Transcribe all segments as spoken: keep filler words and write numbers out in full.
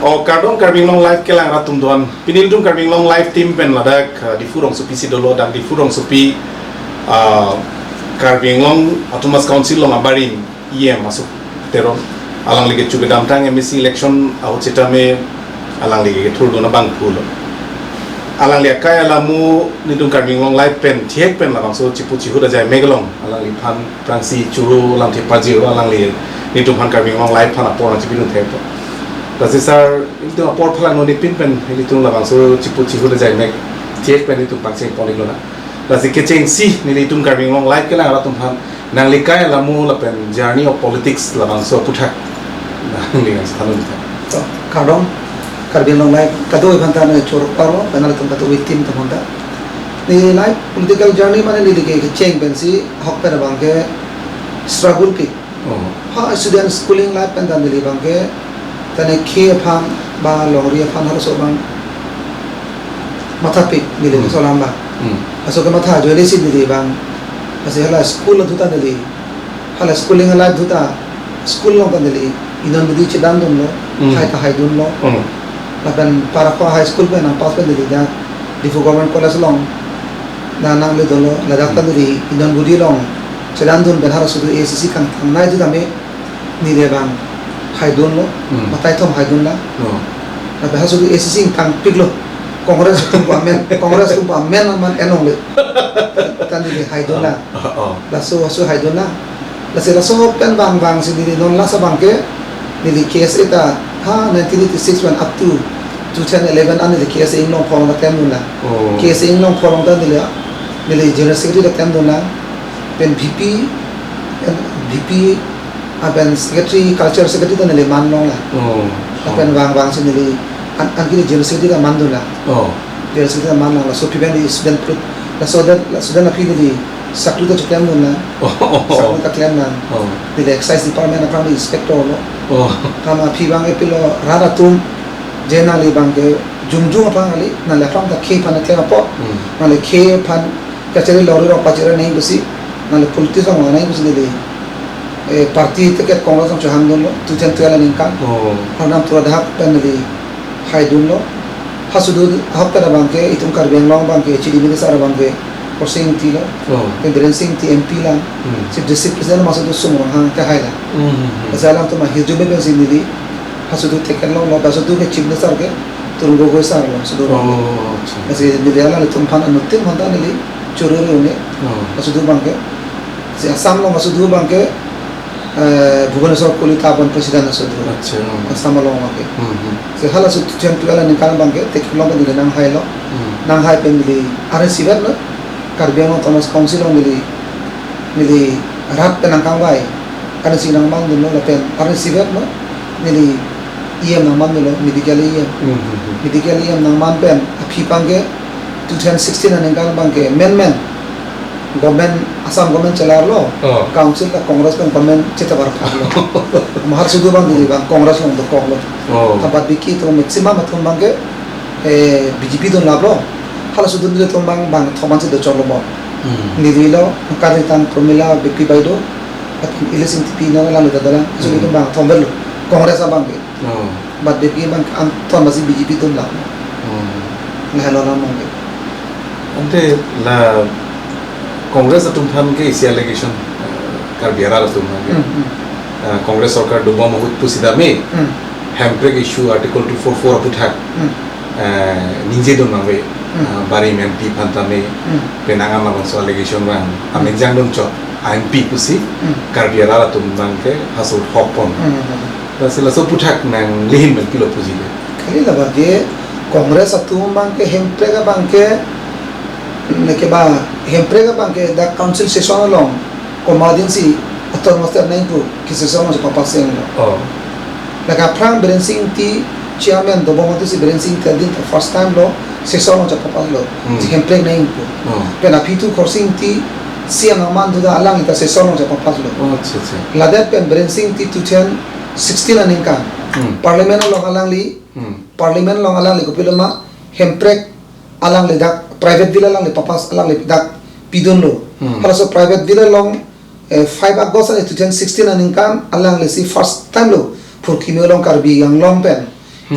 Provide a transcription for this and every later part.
O kardom Karbi Anglong Live kelang rat atum doan. Pini ilitum Karbi Anglong Live team pen ladak uh, Diphu rongsopi si dolo, dak Diphu rongsopi uh, Karbi Anglong Autonomous Council along abarim E M Ashok Teron. Alangli kecho kedamtang M A C election ahut sitame alangli kethurdun abang pulo. Alangli akai alamu nelitum Karbi Anglong Live pen thek pen labangso chipu chihut ajai mek along alangliphan prangsi churu lamthe pajir alangli nelitum aphan Karbi Anglong Live aphan apor nangchipidun thek. Lasi sir, ilitum apor phalangno nipin pen ilitum labangso chipu chihut ajai mek thek pen ilitum pangcheng pon-ik lonang. Lasi kechengsi nelitum Karbi Anglong Live kelang rat atum aphan nangli akai alamu lapen journey of politics labangso aputhak nangli nangsi thanun tha. To, kardom, Karbi Anglong Live kadokave aphanta nangchoro paro, pen ilitum kadokave team atum aphanta. Neli life political journey mane neli ke kecheng pensi ahok pen abang ke struggle pik. Oh. Ha student schooling life pen ta neli abang ke tane khei aphan ba longri aphan halaso abang mathapik neli Hmm. laso alam abang. Hmm. Laso kematha ajoine si neli abang. Lasi hala school along ta neli. Hala schooling life along ta school along ta neli inut budi chedandunlo, Hmm. hai ta haidunlo. Hmm. Lapen Parakhwa High School pen nangpass pen neli dak Diphu Government College along nang nangledunlo, ladak ta Hmm. neli inut budi along chedandun pen halaso do A C C kangtangnei atum tame neli abang haidunlo, Hmm. batai thom haidunlo. Oh. Lapen halaso do A C C ingtangpiklo. Congress atum pu amen, Congress atum pu amen man enongle. Ta neli haidunlo. Oh, oh. Laso, laso haidunlo. Lasi laso pen vang vangsi neli non lasa abang ke neli K S A ta ha nineteen eighty-six pen up to two thousand eleven an neli K S A Inglongpho along ta klemdunlo. Oh. K S A Inglongpho along ta neli, neli General Secretary ta klemdunlo. Pen V P, pen V P, ah, pen Secretary, Culture Secretary ta neli man longlo. Oh. Lapen vang vangsi neli an, anke neli General Secretary ta mandunlo. Oh. General Secretary ta man longlo. Laso aphi pen neli student pro-, laso student, laso student aphi neli sakri ta cheklemdunlo. Oh. Sakri ta klemlo. Oh. Neli Excise Department aphrang neli inspector lo. Oh. Tame aphi abang ke pilo rat atum je nangli abang ke jongjong aphrang kali, nangli aphrang ta khei aphan klem apot. Hmm. Nangli khei aphan kachari longri rong pachari nangji pusi, nangli politics along nangji pusi neli, eh, party ticket Congress along chohangdunlo, two thousand twelve aningkan. Oh. Arnam Turadhak pen neli haidunlo. Halaso do ahok ta abang ke, itum Karbi Anglong abang ke, Chief Minister abang ke, Khorsing Engti lo. Oh. Pen Biren Singh Engti M P lang. Hmm. Chief District President halaso do Sum Ronghang ke hailo. Hmm, hmm, hmm. Lasi alangtum ahirjume pensi neli halaso do ticket longlo, halaso do ke Chief Minister ke Tarun Gogoi sir lo, halaso do. Oh, acha. Lasi neli alanglitum aphan anuttin aphanta neli choro-ri un-e. Oh. Halaso do abang ke. Si Assam along halaso do abang ke, eh, Bhubaneswar Kalita pen President halaso do. Acha, oh. Assam along abang ke. Hmm, hmm. Si halaso two thousand twelve aningkan abang ke, ticket long pen neli nanghailo. Hmm. Nanghai pen neli arnisi vet lo. Karbi Anglong Autonomous Council along neli, neli rat pen nangkangvai. Arnisi nangmandunlo lapen arnisi vet lo. Neli E M nangmandunlo, medical E M. Hmm, hmm, hmm. Medical E M nangman pen aphi abang ke two thousand sixteen aningkan abang ke menmen government, Assam government chelarlo. Oh. Council ta Congress pen government chetabar phaklo. Mahar sudu abang neli abang Congress along dokoklo. Oh. Ta bad biki atum maximum atum abang ke, eh, B J P dunlaplo. Halaso do nelitum abang bangthom ansi dochoklo mo. Hmm. Neli lo, kali tang Promila Beypi Baideo, lapen Ellis Engtipi nang lang lo dadalang. So Hmm. nelitum bangthom verlo. Congress abang ke. Oh. Bad biki abang ke anton basi B J P dunlap. Oh. Lahelo alam abang ke. Ante la Congress atum aphan ke isi allegation, eh, Karbi arat atum aphan ke. Hmm, hmm. Eh, Congress sorkar dobom ahut pusitame, Hmm. hemprek issue Article two four four aputhak. Hmm. Eh, ningjedun abang ke, Hmm. eh, barim M P aphan tame, Hmm. penang ama bangso allegation abang, Hmm. amenjang dun chot, M P pusi, Hmm. Karbi arat atum abang ke halaso ahok pon. Hmm, hmm, hmm. Lasi laso aputhak nangli ahin pen pilo puji le. Kali la abang ke Congress atum abang ke hemprek abang ke, ne ke ba hemprek abang ke dak council session along komat din si autonomous state nangji pu ke session along si papass-etlo. Oh. Lake aphrang Biren Singh Engti chairman dobom ahut si Biren Singh Engti adin ta first time lo session along si papass-etlo. Hmm. Si hemprek nangji pu. Oh. Pen aphi thu Khorsing Engti C M nangmandu ta alangli ta session along si papass-etlo. Oh, acha, acha. Ladak pen Biren Singh Engti two thousand sixteen aningkan. Hmm. Parliament along alangli, Hmm. Parliament along alangli kopilo ma hemprek alangli dak private bill alangli papass alangli dak pidunlo. Hmm. Halaso private bill along, eh, five August ani two thousand sixteen aningkan alangli si first time lo phurkimo along Karbi Anglong pen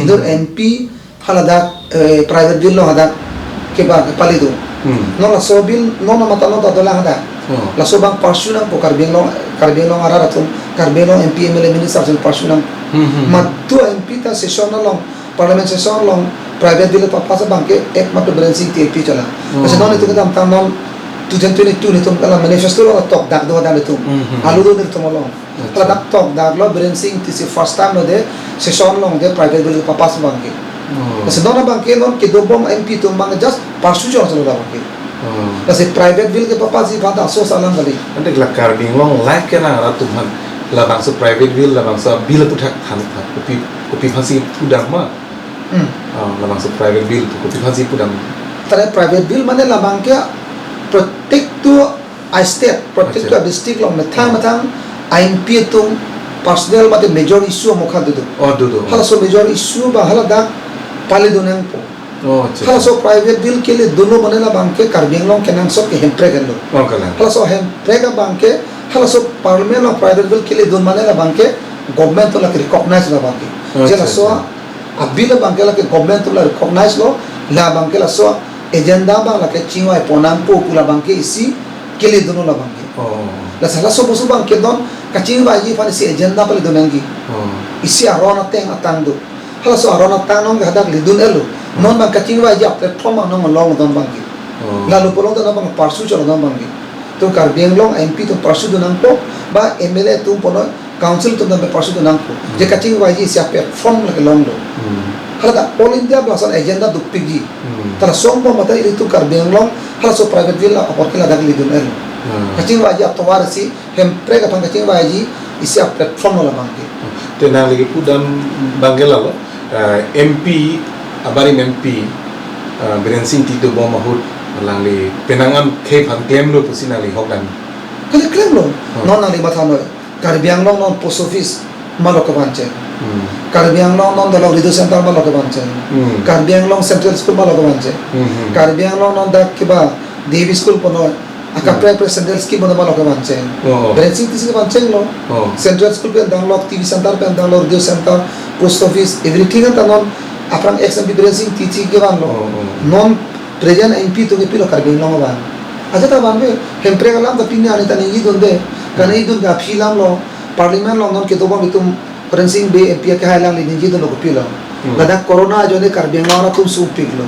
Inut M P haladak, eh, private bill along hadak keba kepali do. Hmm. Non laso bill non mata non ta dolang hadak. Oh. Laso abang pursue nangpo Karbi Anglong, Karbi Anglong arat atum, Karbi Anglong M P, M L A, minister atum pursue nang. Hmm, hmm, hmm. Madu M P ta session along, parliament session along private bill papass abang ke ekmatro Biren Singh Engti A P chola. Oh. Masi non itum kedamtang non two thousand twenty-two netum kala manifesto along tokdak do hadak netum. Hmm, hmm, hmm. Alu do netum along. Acha. Ladak tokdaklo Biren Singh Engti si first time lo de session along de private bill papass abang ke. Oh. Lasi non abang ke non kedobom M P atum abang just pursue chot chot abang ke. Oh. Lasi private bill kepapass ji aphan ta aso alam kali. Ante la Karbi Anglong lahai ke nang arat atum aphan labangso private bill, labangso bill aphuthak than than kopi kopi aphansi pudam ma. Hmm. Ah, labangso private bill pu kopi aphansi pudam. Tare private bill mane labang ke protect to a state, protect to a Acha. District along methang, hmm, methang a M P atum personal mate major issue amokha do do. Oh, do do. Halaso major issue abang haladak pali do nangpo. Oh, acha. Halaso private bill keledunlo mane labang ke Karbi Anglong kenangsot ke Hemprek henlo. Oh, kalang. Halaso Hemprek abang ke halaso parliament along private bill keledun mane labang ke government atum lake recognize lo abang ke. Oh, je acha, laso acha. A bill abang ke lake government atum la recognize lo, labang ke laso agenda abang lake chingvai pon nangpo pu labang ke isi keledunlo labang ke. Oh. Lasi laso pusi abang ke non kachingvaiji aphan isi agenda pali do nangji. Oh. Isi aron ateng atang do. Halaso aron atang along ke hadak ledun-etlo. Hmm. Non abang kachingvaiji a platform abang non along don abang ke. Oh. Lalu pulote non abang pursue chot don abang ke. Itum Karbi Anglong M P atum pursue do nangpo, ba M L A atum punon council atum ta pursue do nangpo. Hmm. Je kachingvaiji isi a platform lake longlo. Hmm. Haladak All India lason agenda dopikji. Hmm. Ta lason abang mate ilitum Karbi Anglong halaso private bill apor ke ladak ledun-etlo. Hmm. Kachingvaiji atovar si Hemprek aphan kachingvaiji isi a platform lo labang ke. Te nangli kepudam abang ke lalo, eh, M P, abarim M P, eh, Biren Singh Engti dobom ahut alangli penang an khei aphan klemlo pusi nangli hokdam. Kali klemlo. Hmm. Non nangli matha noi. Karbi Anglong non post office malo kevancheng. Hmm. Karbi Anglong non dak lo radio center malo kevancheng. Hmm. Karbi Anglong Central School malo kevancheng. Hmm, hmm. Karbi Anglong non dak keba D A V school punon, akaprek, hmm, prek central scheme punon malo kevancheng. Oh. Biren Singh Engti si kevanchenglo. Oh. Central School pen damlo, T V center pen damlo, radio center, post office, everything anta non aphrang ex M P Biren Singh Engti si kevanlo. Oh, oh. Non present M P atum kepilo Karbi Anglong abang. Ajat abang be, Hemprek alam ta pini arni ta ningjidunde. Kaningjedun ke aphi alamlo, parliament along non kedobom itum Biren Singh Bey M P akehai alangli ningjidunlo kopilo. Hmm. Ladak corona ajoine Karbi Anglong arat atum sungpiklo.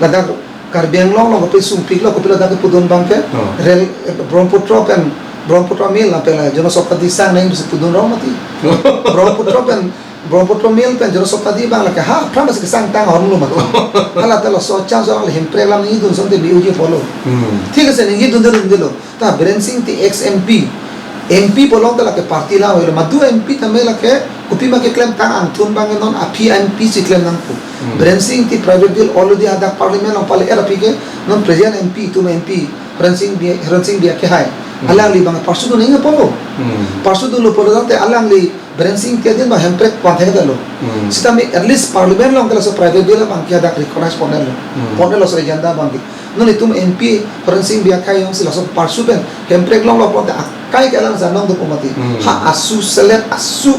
Ladak Karbi Anglong along kopi sungpiklo kopilo dak kepudun abang ke. Oh. Rel, eh, Brahmaputra pen, Brahmaputra Mail la pen la Janashatabdi sang nangji pusi pudun rong mati. Brahmaputra pen Brahmaputra Mail pen Janashatabdi abang lake ha aphrang si kesang tang ahormu lo mati. Hala ta laso chance alangli Hemprek alam ningjidun asonte bi uji apotlo. Hmm. Thik ase ningjidunde dundelo. Ta Biren Singh Engti ex M P. M P pu along ta lake party alam avelo. Madu M P tame lake kopima keklem tang angthun abang non aphi M P si klem nangpo. Hmm. Biren Singh Engti private bill already hadak parliament along pali-et aphi ke non present M P itum M P Horensing Bey, Horensing Bey akehai. Hmm. Alangli abang pursue dun nangji apotlo. Hmm. Pursue dunlo pulo tangte alangli Biren Singh Engti adin abang Hemprek pon thekdetlo. Hmm. Sitame at least parliament along ke laso private bill abang ke hadak recognize pon-etlo. Hmm. Pon-etlo laso agenda abang ke. Non itum M P Horensing Bey akehai jongsi laso pursue pen Hemprek longlo pulote akai ke alang si anong dopo mati. Hmm. Ha asu selet asu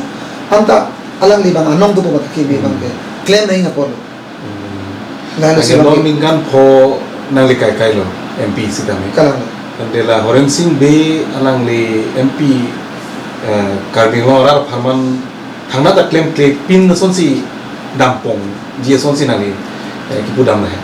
anta alangli abang anong dopo mati keme abang ke. Hmm. Klem nangji apotlo. Hmm. Lalu anke si non abang ke ningkan pho nangli kaikailo M P sitame. Kalang. Ante la Horensing Bey alangli M P, eh, Karbi Anglong arat apharman thangnat ta klemkle pin asonsi dampongji asonsi nangli, eh, kepudam lahai.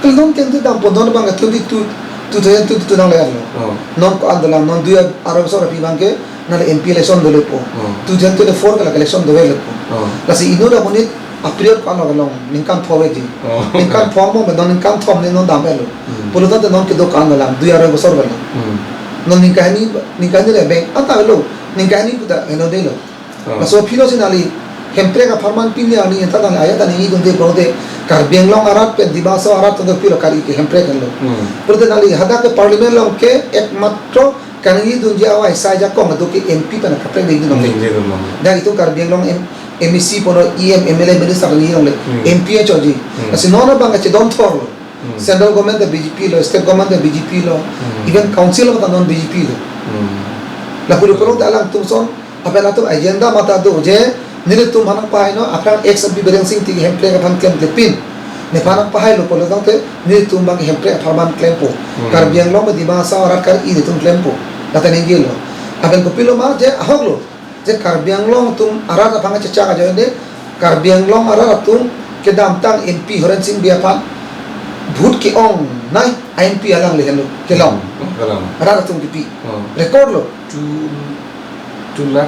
Kali non tengte dampon non abang ke twenty-two, two thousand twenty-two nangli arlo. Oh. Non ko-an dolang, non dui ar-, aroi bosor aphi abang ke nangli M P election dolepo. Oh. Two thousand twenty-four ke la election dolepo. Oh. Lasi inut amonit aperiod ko-an lo kelong, ningkan pho veji. Oh. Ningkan pho mo non ningkan thom ni non dam-etlo. Hmm. Pulo tangte non kedo ko-an dolang, dui aroi bosor avelo. Hmm. Non ningkan hini, ningkan hini le beng, anta avelo, ningkan hini pu ta henodelo. Oh. Laso aphi lo si nangli Hemprek apharman pini arni anta nangli ajat ta ningjidunde pulote Karbi Anglong arat pen Dima Hasao arat atum ta pilo kali ke Hemprek henlo. Hmm. Pulote nangli hadak ke parliament along ke ekmatro kaningjidunji awai sai ajakong ado ke M P pen akaprek ningjidun longle. Ningjidun longle. Dak itum Karbi Anglong M-, M A C punon E M, M L A, minister ningjidun longle. Hmm. M P achoji. Hmm. Lasi non abang kachedon thorlo. Hmm. Central government ta B J P lo, state government ta B J P lo, hmm, even council mata non B J P lo. Hmm. Lapu lapu along ta alangtum ason, apel atum agenda mata do je, Nelitum aphan nangpahai non, aphrang ex M P Biren Singh Engti ke Hemprek aphan klemkle pin. Nephan nangpahai lo pulo tangte, nelitum abang Hemprek apharman klempo. Hmm. Karbi Anglong pen Dima Hasao arat kar-i nelitum klempo. Lata ningje lo. Lapen kopilo ma je ahok lo. Je Karbi Anglong atum arat aphan kachechak ajoine, Karbi Anglong arat atum kedamtang M P Horen Sing Bey aphan vote ke-ongnei a-M P alangli henlo kelong. Hmm, kelong. Arat atum kipi. Hmm. Record lo. Two, two lakh.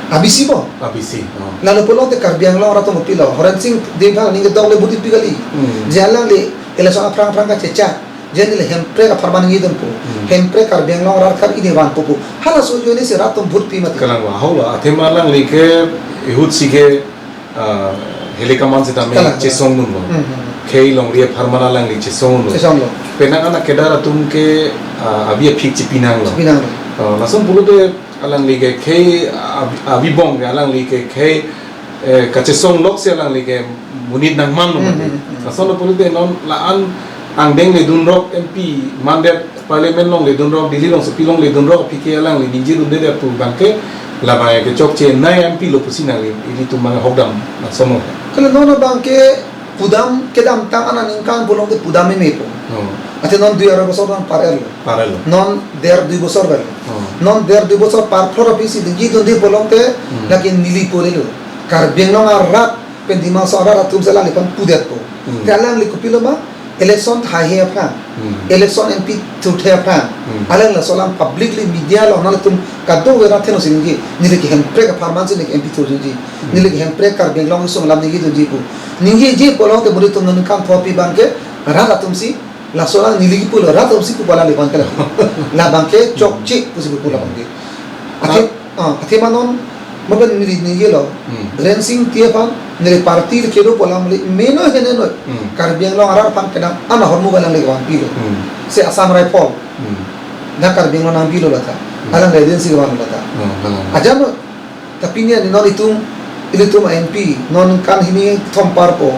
A B C bo? A B C, oh. Lalu pulote Karbi Anglong arat atum pilo. Horen Sing Bey aphan aning kedok le vote pi kali. Hmm. Je alangli election aphrang aphrang kachechak. Je neli Hemprek apharman ningjedunpo. Hmm. Hemprek Karbi Anglong arat kar-i ne vanpo pu. Halaso ajoine si rat atum vote pi mati. Kalang wa, hau la, athema alangli ke ahut si ke, ah, heli kaman sitame, kalang, kalang, chesongdunlo. Hmm, hmm. Khei longri apharman alangli chesonglo. Chesonglo. Penang anak kedar atum ke, ah, abi aphik chipinanglo. Chipinanglo. Ah, lason pulote alangli ke khei abi, abi bong ke alangli ke khei, eh, kachesong lok si alangli ke monit nangmanlo. Hmm, mati. Hmm, hmm. Lason lo pulote non la-an angdeng ledunrok M P mandet parliament along ledunrok Delhi along sopi along ledunrok aphi ke alangli ningjedunde pu abang ke labang ke chokchenei M P lo pusi nangli ilitum abang hokdam lason lo. Kali non abang ke pudam kedamtang anat aningkan pulote pudam memepo. Oh. Athe non dui arai bosor nangpar-etlo. Par-etlo. Non der dui bosor vel. Oh. Non der dui bosor par phlot aphi si ningjedunde pulote, hmm, lake neli pore lo. Karbi Anglong arat pen Dima Hasao arat atum si alangliphan pudetpo. Hmm. Te alangli kopilo ma, election thaihe aphrang. Hmm. Election M P thurthe aphrang. Hmm. Alang laso alam publicly media along nangtum kadokave rat athengno si ningje. Neli ke Hemprek apharman si neli ke M P thurji. Hmm. Neli ke Hemprek Karbi Anglong asong alam ningjedunji pu. Ningjeje pulote monit atum ningkan pho aphi abang ke rat atum si laso alam neli kipulo, rat atum si pu pu alangliphan kali. Labang ke chokche pusi pu labang ke. Athe, ah, ah, athema non, maban neli ningjelo. Hmm. Biren Singh Engti aphan, neli party le kedo pu alam le, meno hene noi. Hmm. Karbi Anglong arat aphan kedam, ana ahormu alangli vanpilo. Hmm. Si Assam Rifle. Hmm. Dak Karbi Anglong nangpilo lata. Hmm. Alang reden si vanlo lata. Hmm, hmm. Ajam lo, tapi ni ani non itum, ilitum M P, non kan hini thom parpo.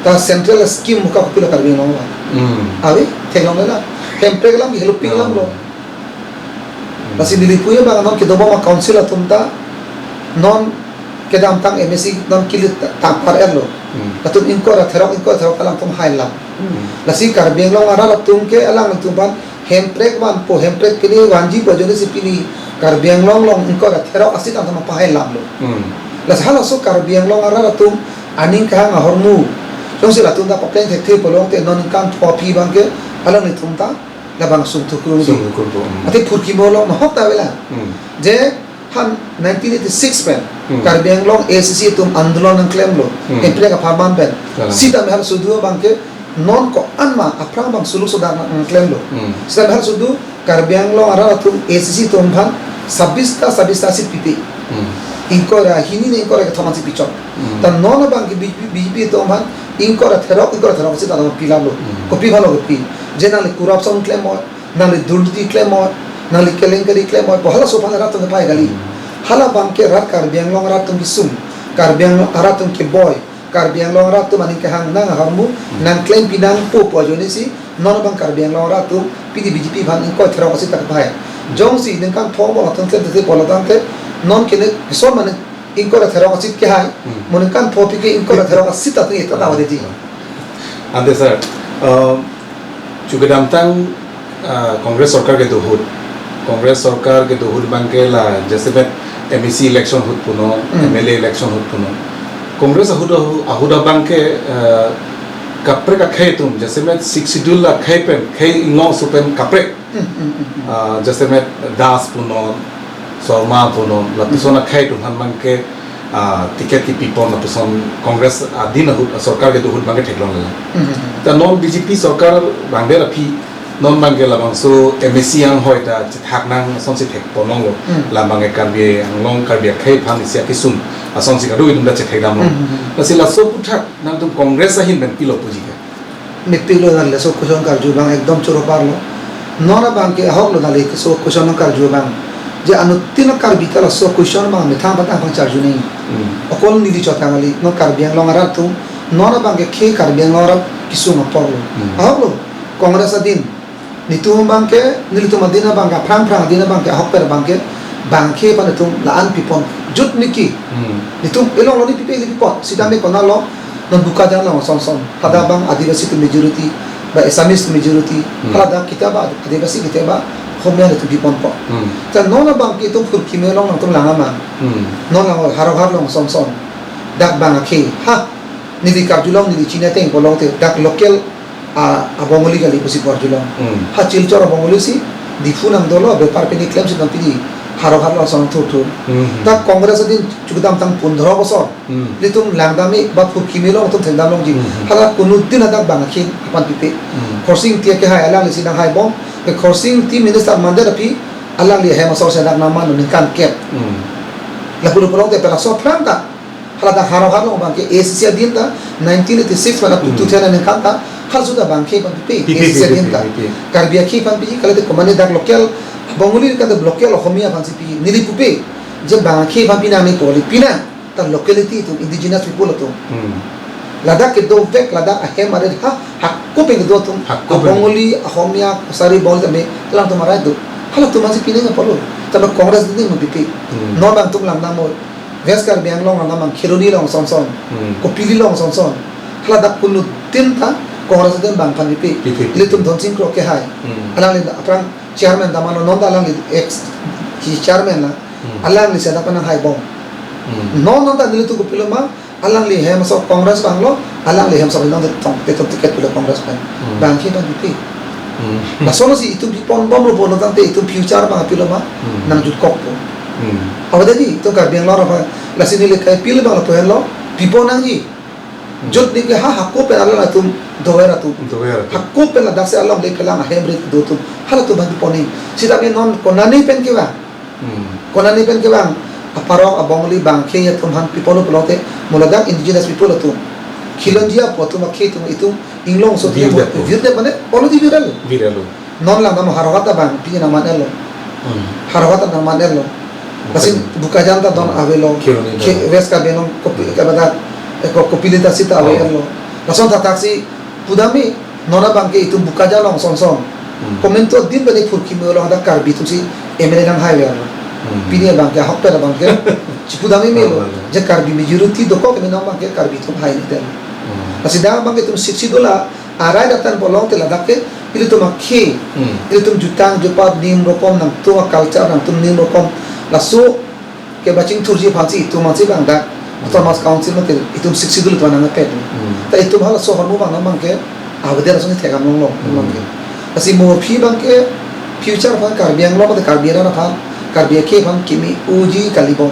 Ta central scheme muka kopilo Karbi Anglong lo. Hmm. Ave, theklong la. Hemprek alam ke heloping alam lo. Hmm. Lasi neli puye abang non kedobom a-council atum ta non kedamtang M A C non kilit ta, ta par-etlo. Hmm. Latum ingkoi ra therok, ingkoi ra therok alangtum hai lam. Hmm. Lasi Karbi Anglong arat atum ke alangtum aphan Hemprek vanpo, Hemprek pini vanji pu ajoine si pini Karbi Anglong along ingkoi ra therok a-seat alangtum pahai lamlo. Hmm. Lasi halaso Karbi Anglong arat atum aning kehang ahormu. Jongsi latum ta papleng thekthe pulote non ningkan pho aphi abang ke alanglitum ta labang sungthu kurung. Sungthu kurung, hmm. Athe phurkimo along nahok ta avelang. Hmm. Je han nineteen eighty-six pen, hmm, Karbi Anglong A C C atum andolon nangklemlo. Hmm. Hemprek apharman pen. Kalang. Sitame halaso do abang ke non ko-an ma aphrang abang suluk sodak nangklemlo. Hmm. Sitame halaso do Karbi Anglong arat atum A C C atum aphan sabis ta, sabis ta seat pipe. Hmm. Ingkoi ra hini ne ingkoi ra kethom an seat pichot. Hmm. Ta non abang ke B J P, B J P atum aphan ingkoi ra therok, ingkoi ra therok seat along pi lamlo. Hmm. Kopi aphanlo kopi. Je nangli corruption klem oi, nangli durniti klem oi, nangli kelenkari klem oi, pu halaso aphan rat atum kepahai kali. Hmm. Hala abang ke rat Karbi Anglong arat atum kesung, Karbi Anglong arat atum keboi, Karbi Anglong arat atum aning kehang nang ahormu, hmm, nangklem pinangpo pu ajoine si, non abang Karbi Anglong arat atum pini B J P aphan ingkoi therok a-seat ta kepahai. Jongsi ningkan pho angbong atum klem tete pulo tangte, non kene keson mane ingkoi ra therok a-seat kehai, hmm, mo ningkan pho aphi ke ingkoi ra therok a-seat ta tu eta ta wade ji. Ante sir, um, chu kedamtang, ah, Congress sorkar kedo ahut, Congress sorkar kedo ahut abang ke la jasemet M A C election ahut punon, hmm, M L A election ahut punon. Congress ahut ahu-, ahut abang ke, ah, kaprek akhei atum, jasemet Sixth Schedule akhei pen, khei inglong su pen kaprek. Hmm, hmm, hmm, hmm. Ah, jasemet Das punon, Sharma punon, lapuson, hmm, akhei atum aphan abang ke, ah, ticket kipipon lapuson Congress adin ahut, ah, sorkar kedo ahut abang ke theklong lele. Hmm, hmm, hmm. Ta non B J P sorkar vangdet aphi, non abang ke labangso M A C anghoi ta chethak nang asonsi thekponlonglo. Hmm. La abang ke Karbi Anglong, Karbi akhei aphan isi akesung asonsi kadokave atum ta chethekdamlo. Hmm, hmm, hmm. Lasi laso aphuthak nangtum Congress ahin pen pilo puji ke? Mepiklo, nangli laso question karju abang ekdom choro parlo. Non abang ke ahoklo, nangli laso question nangkarju abang. Je anuttin Karbi ta laso question abang methang patang abang charju nang. Hmm. Okol neli chot ta kali, non Karbi Anglong arat atum, non abang ke khei Karbi Anglong arat kesung apor lo. Hmm. Ahoklo, Congress adin. Netum abang ke, nelitum adin abang ke, aphrang aphrang adin abang ke, ahok pen abang ke, bang khei aphan netum la-an pipon. Jut niki. Hmm. Nitum elong lo ni pipe ili pipot. Sitame konat lo, non Bokajan along ason son. Hala Hmm. abang Adivasi atum majority, ba Assamese atum majority. Hmm. Hala dak kita ba Adivasi kita ba Homiya atum piponpo. Hmm. Ta non abang ke itum phurkimi along nangtum lang ma. Hmm. Non lang Howraghat along ason son. Dak bang akhei. Ha. Neli karju along neli chini ateng pulote dak local a, a Bengali kali pusi karju along. Hmm. Ha Silchar a Bengali si Diphu nang dolo bepar pini klemsi nang pini Howraghat along ason thurthur. Hmm. Ta Congress adin chukdam tang pundro bosor. Hmm. Ilitum langdam-i ba phurkimi along atum thengdam longji. Hmm. Hala konuttin hadak bang akhei aphan pipe. Hmm. Khorsing Engti akehai alangli si nang haibom. Ke Khorsing Engti minister mandet aphi alangli hem asor si dak nangman ningkan kep. Hmm. Lapu pulote pen laso aphrang ta. Hala dak Howraghat along abang ke A C C adin ta nineteen eighty-six pen up to Hmm. two thousand ningkan ta halaso ta bang akhei aphan pipe, Pipe, A C C pipe, adin ta. pipe, pipe. Karbi akhei aphan piji, kalite komane dak local Bengali kan ta local Homiya aphan si piji. Neli pupe, je bang akhei aphan pinang ni poli pina, ta locality atum, indigenous people atum. Hmm. Ladak kedovek, ladak ahem arit ha, hako pen kedo atum, Hako pen. Bengali, Homiya, Kachari, Bengali tame, alangtum arai do. Halatum aphan si pinang apotlo. Tame Congress adin nangpipe. Hmm. Non bang atum langdam mo. West Karbi Anglong along abang Kheroni along ason son, Hmm. Kopili along ason son. Hala dak konuttin ta Congress adin bang aphan pipe. Pipe, pipe. Ilitum Dhonsing Kro akehai. Hmm. Alangli aphrang chairman damlo non ta alangli ex chairman la. Hmm. Alangli si dak pen nang haibom. Hmm. Non non ta nelitum kopilo ma, alangli hem asor Congress abang lo, alangli hem asor non tong, itum ticket pilo Congress pen. Hmm. Bang akhei aphan pipe. Hmm. Laso lo si itum piponbomlo pulo tangte itum future abang pilo ma, Hmm. nang jutkokpo. Hmm. Awadadi itum Karbi Anglong aphan, lasi neli kai pil abang lapu henlo, pipo nangji. Hmm. Jut niki ha hako pen alangtum dover atum. Dover atum. Hako pen ladak si alongle kelang ahem arit do atum. Halatum aphan pipo nangji. Sitame non konane pen kevang. Hmm. Konane pen kevang, aparok a Bengali bang akhei atum aphan pipolo pulote, mo ladak indigenous people atum. Khilonjia pu atum akhei atum itum inglong so Virdet atum po. Virdet mane, already viral. Viral lo. Non langdam Howraghat ta bang, pini nangman-etlo. Hmm. Howraghat ta nangman-etlo. Lason Bokajan. Bokajan ta don Hmm. avelo. Kheroni Khe-, ta. West Karbi Anglong, Kopi-, Hmm. ke bata, eh, ko-, Kopili ta sita Oh. avelo. Lason thakthaksi, pudam-i, non abang ke itum Bokajan along ason son. Hmm. Komantu adin bani phurkimi along dak Karbi atum si M L A nang haiver. Hmm. Pini abang ke ahok pen abang ke. Chipudam-i melo. Oh, oh, oh. Je Karbi majority dokok keme non abang ke Karbi atum hai ni ten. Hmm. Lasi dak abang ke itum Sixth Schedule arai dak tan pulote ladak ke ilitum akhei. Hmm. Ilitum jutang jupat nim rokom nangtum a culture nangtum nim rokom. Laso ke bachingthurji aphan si itum aphan si bang dak Autonomous Council mate itum Sixth Schedule atum nangpet. Hmm. Ta itum halaso ahormu abang nang abang ke, avedet ason si thekdam longlo Hmm. abang ke. Lasi mo aphi abang ke future aphan Karbi Anglong mate Karbi arat aphan, Karbi akhei aphan kimi uji kalibom.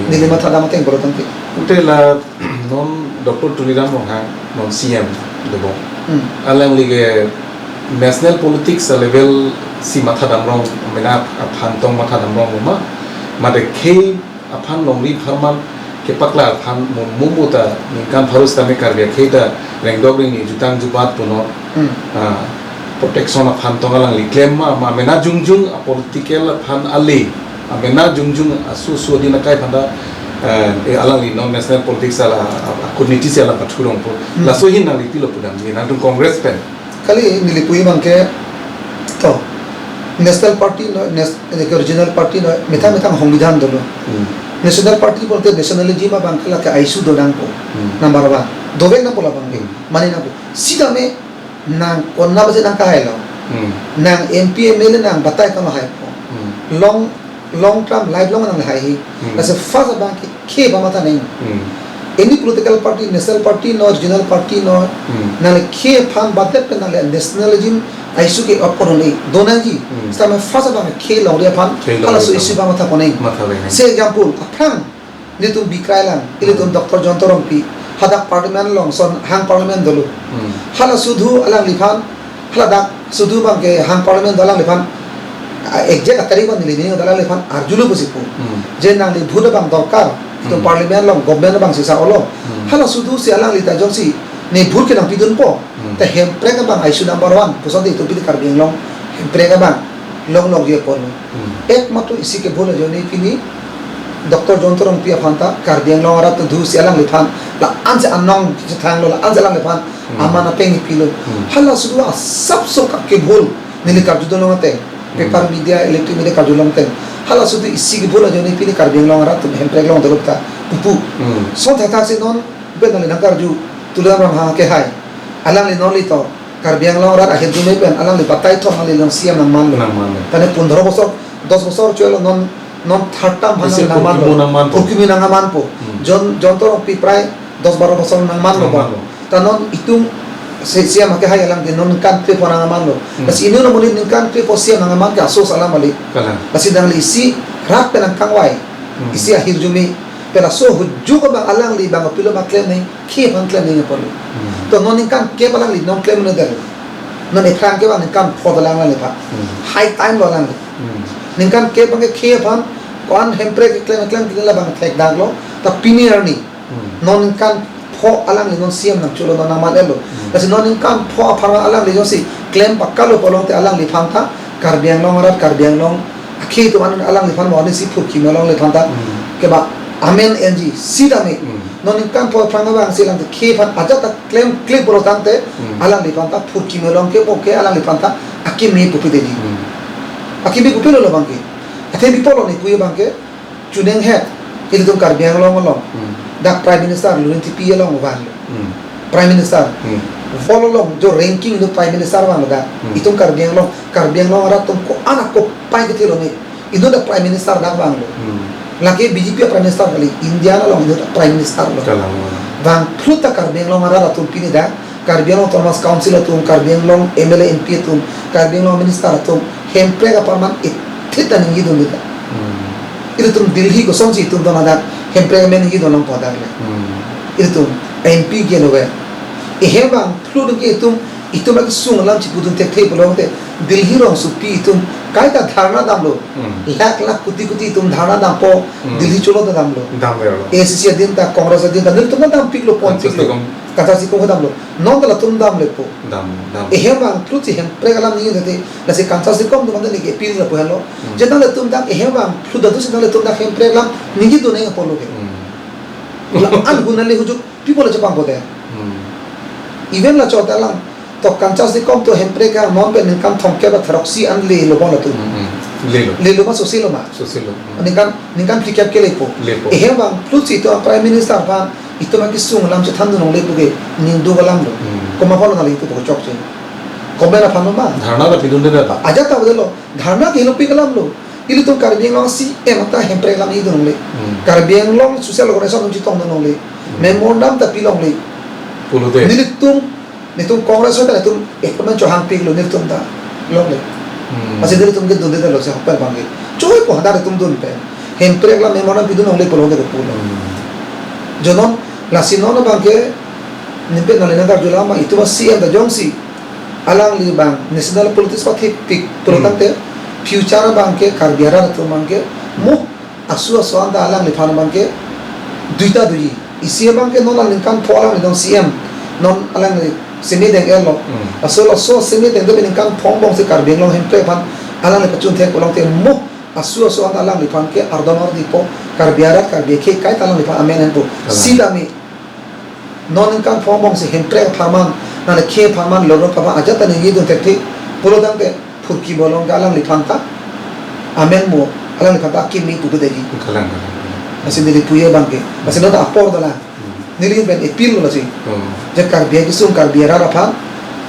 Neli. Neli mathadam ateng pulo tangte. Ante la non Doctor Tuliram Ronghang non C M dobom. Hmm. Alangli ke national politics a level si mathadam rong, mena aphan tong mathadam rong ma, mate khei aphan longri pharman kepaklar aphan mo, mo ta ningkan pharo sitame Karbi akhei ta rengdok rengni jutang jupat punon. Hmm. Ah, protection aphan tong alangli klem ma, ma mena jongjong a political aphan ale, a mena jongjong asu su adin akai aphan ta, eh, eh, alangli non national politics ala, a, a, kurniti si alam pathurongpo. Hmm. Laso ahin nangli pilo pudamji, nangtum Congress pen. Kali neli pu abang ke, to, national party no, nas-, eh, regional party no, methang Hmm. methang songbidhan dolo. Hmm. National party pulote nationalism abang ke lake issue do nangpo. Hmm. Number one. Dovek nangpo labang ke. Hmm. Mane nangpo. Sitame nang konat basi nang kahailo. Hmm. Nang M P M L A nang batai kano haipo. Hmm. Long, long term, lifelong nang haihi. Hmm. Lasi first abang ke khei pamatha nang. Hmm. Any political party, national party no, regional party no, Hmm. nangli khei aphan badet pen nangli nationalism issue ke up kono le, do nangji. Hmm. Sitame first abang khei longri aphan, Khei longri halaso aphan. Issue pamatha poneng. Matha poneng. Say example, aphrang nelitum bikrai lang, ilitum Hmm. Doctor Jayanta Rongpi, hadak parliament along ason hang parliament dolo. Hmm. Hala sudu alangliphan, hala dak sudu abang ke hang parliament do alangliphan, ah, exact atarik abang neli nini do alangliphan arjulo pusi pu. Hmm. Je nangli vote abang dorkar, itum Hmm. parliament along government abang sisa olo. Hmm. Hala sudu si alangli ta jongsi, ne vote ke nangpidunpo. Hmm. Ta Hemprek abang issue number one, puson te itum pini Karbi Anglong, Hemprek abang, longlongji apot lo. Hmm. Ekmatro isi kebhul ajoine pini Doctor Jayanta Rongpi aphan ta Karbi Anglong arat atum do si alangliphan la-ansi anong chethanglo, la-ansi alangliphan Hmm. aman apeng pilo. Hmm. Hala sudu asapso ka kebhul neli karjudun long ateng. Hmm. Paper media, electronic media karjulong ateng. Halaso tu isi kebul ajoine pini Karbi Anglong arat atum Hemprek along dolo ta pupu. Hmm. Son thakthak si non pen nangli nangkarju Tuliram Ronghang ke hai. Alangli non li to Karbi Anglong arat ahirjume pen alangli batai thom alangli along C M nangmanlo. Nangmanlo. Tane pondro bosor, dos bosor chelo non non third term aphan isi nangmanlo. Purkimo nangmanpo. Purkimo nangmanpo. Hmm. John John Tong Rongpi prai dos baro bosor nangmanlo. Nangmanlo. Ta non itum se C M ke hai alang ke non ningkan kre-pho nangmanlo. Hmm. Lasi inut amonit ningkan kre-pho C M nangman ke asos alam kali. Kalang. Lasi nangli isi rat pen nangkangvai. Hmm. Isi ahirjume. Pen laso hujuk abang alangli abang pilo ma klem nangji, khei aphan klem nangji apotlo. Hmm. To non ningkan kep alangli non klem nangdetlo. Non ephrang ke abang ningkan pho alang alangliphan. Hmm. High time lo alangli. Hmm. Ningkan kep abang ke khei aphan ko-an Hemprek keklem keklem ke la abang thekdaklo. Ta pini arni Hmm. Non ningkan pho alangli non C M nangcholo non nangman-etlo. Hmm. Lasi non ningkan pho aphan alangli jongsi klem pakalo pulote alangliphan ta Karbi Anglong arat Karbi Anglong akhei atum an alangliphan mo ani si purkimo alongliphan ta Hmm. keba amen enji sitame. Hmm. Non ningkan pho aphrang abang si alang khei aphan ajat ta klem kle pulo tangte Hmm. alangliphan ta purkimo along ke mo ke alangliphan ta akimi pupi detji. Hmm. Akimi pupilo abang ke. Athe pi pulo ne pu abang ke chuneng het, ilitum Karbi Anglong along. Hmm. Dak Prime Minister Lurintipi along vanlo. Hmm. Prime Minister. Hmm. World along jo ranking do Prime Minister vanlo dak. Hmm. Itum Karbi Anglong, Karbi Anglong arat atum ko-an akopai kethelo ne. Itum dak Prime Minister dak vanlo. Hmm. Lake B J P Prime Minister kali, India along itum dak Prime Minister lo. Kalang. Vangphlut ta Karbi Anglong arat atum pini dak Karbi Anglong Autonomous Council atum, Karbi Anglong M L A M P atum, Karbi Anglong Minister atum, Hemprek apharman ithit ta ningjidun dita. Hmm. Ilitum Delhi kosonsi itum don adak, Hemprek amen ningjidun long podak le. Hmm. Ilitum M P ke lo we. Ehem vangphlut ke itum, itum lake sung alam chipudun thekthe pulote, Delhi rongsopi itum, kaita dharna damlo. Hmm. Lakh lakh koti koti itum dharna dampo, Hmm. Delhi cholo ta damlo. Damlo. A C C adin ta, Congress adin ta, nelitum ta dampiklo, ponpiklo. Kancharsi Kong. Kancharsi Kong damlo. Non ta latum damlepo. Dam, dam. Ehem vangphlut si Hemprek alam ningje tete, lasi Kancharsi Kong atum anta neke appeal lapu helo. Hmm. Je nanglitum dak ehem vangphlut dak si nanglitum dak Hemprek alam ningjidun nang apotlo ke. Hmm. La-an hun ale hujuk pi pulo chepang pote. Hmm. Even la chot alam to Kancharsi Kong to Hemprek ke non pen ningkan thomkep ra throksi an lelo bon latum. Hmm, hmm. Lelo. Lelo ma sosilo ma. Sosilo. Hmm. Ningkan, ningkan phlikep ke lepo. Lepo. Ehem vangphlut si to Prime Minister aphan itum akesung alam chethandun longle pu ke ningduk alam lo. Hmm. Komat apotlo nangli itum chokche. Komat aphan lo ma. Dharna ta pidunde ta. Ajat ta avelo. Dharna ke lo pik alam lo. Ilitum Karbi Anglong C M ta Hemprek alam ningjedun longle. Hmm. Karbi Anglong social organization atum chetongdun longle. Hmm. Memorandum ta pi longle. Pulote. Nelitum, nelitum Congress ta nelitum appointment chohangpiklo nelitum ta longle. Hmm. Lasi nelitum ke dunde lo si hopen abang ke. Choi ko hadak itum dun pen. Hemprek alam memorandum pidun longle pulote ke pulo. Hmm. Jo non, lasi non abang ke, nin pen nangli nangkarju alam abang itum C M ta jongsi alangli abang national politics pathipik pulo Hmm. tangte future abang ke Karbi arat atum abang ke mo aso aso anta alangliphan abang ke duita duji. Isi abang ke non ningkan pho alangli non C M non alangli semi deng-etlo. Hmm. Laso laso semi deng do ningkan pho angbong si Karbi Anglong Hemprek aphan alangli pachun thek pulote mo aso aso anta alangliphan ke ardom ardipo Karbi arat Karbi akhei kaita alangliphan amen enpo. Kalang. Sitame non ningkan pho angbong si Hemprek apharman, nangli khei apharman, lorok apharman, ajat ta ningjidun thekthe pulo tangte phurkimo along ke alangliphan ta amen mo, alangliphan ta akimi pupu detji. Kalang, kalang, kalang. Lasi neli puji abang ke. Lasi non apor dolang. Hmm. Neli pen appeal lo lasi. Hmm. Je Karbi akesung Karbi arat aphan